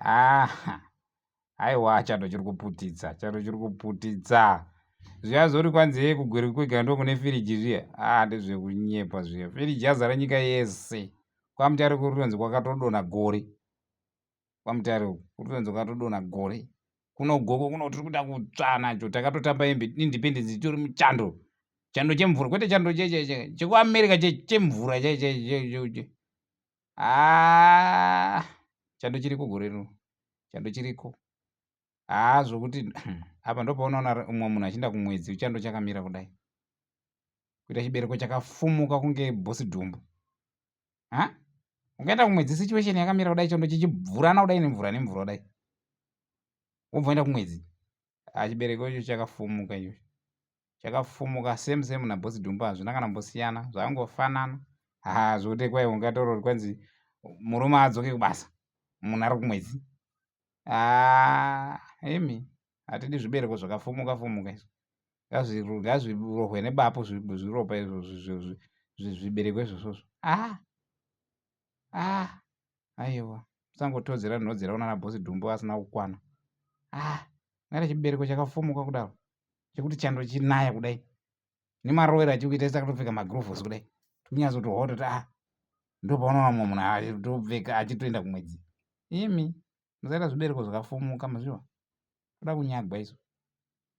Ah, aiwa chando chiri kuputitsa, chando chiri kuputitsa. Zviya zvori kwanzi hee kuGweru kwega ndokune firiji zviya. Ah, ndezvekunyepa zviya. Firiji yazara nyika yese. KwaMutare kuri kutonzi kwakatodonha gore. KwaMutare uku kuri kutonzi kwakatodonha gore. Kuno Goko kuno tiri kuita kutsva nacho. Takatotamba independence titori muchando. Chando chemvura kwete chando chekuAmerica chemvura che haa chando chiriko gore rino chando chiriko haa zvokuti apa ndopaunoona umwe munhu achienda kumwedzi chando chakamira kudai kuita chibereko chakafumuka kunge bosi dhumbu ha ungaenda kumwedzi situation yakamira kudai chando chichibvurana kudai nemvura nemvura kudai wobva waenda kumwedzi ah, chibereko icho chakafumuka icho chakafumuka same same naboss Dumba hazvina kana mbosiyana zvakangofanana haa zvekuti kwai ungatorori kwanzi murume adzoke kubasa munhu ari kumwedzi haa imi hatidi zvibereko zvakafumuka fumuka izvo ngazvirohwe nebapu zviropa izvo zvibereko izvozvozvo haa haa aiwa musangotodzera nhodzera kunana boss Dumba asina kukwana haa ngati chibereko chakafumuka kudaro chekuti chando chinaya kudai nemarovero achikuita isi akatopfeka magurovhosi kudai tikunyatsoti toti ah ndopaunoona mumwe munhu achitopfeka achitoenda kumwedzi imi musaita zvibereko zvakafumuka mazviwa toda kunyagwa isu.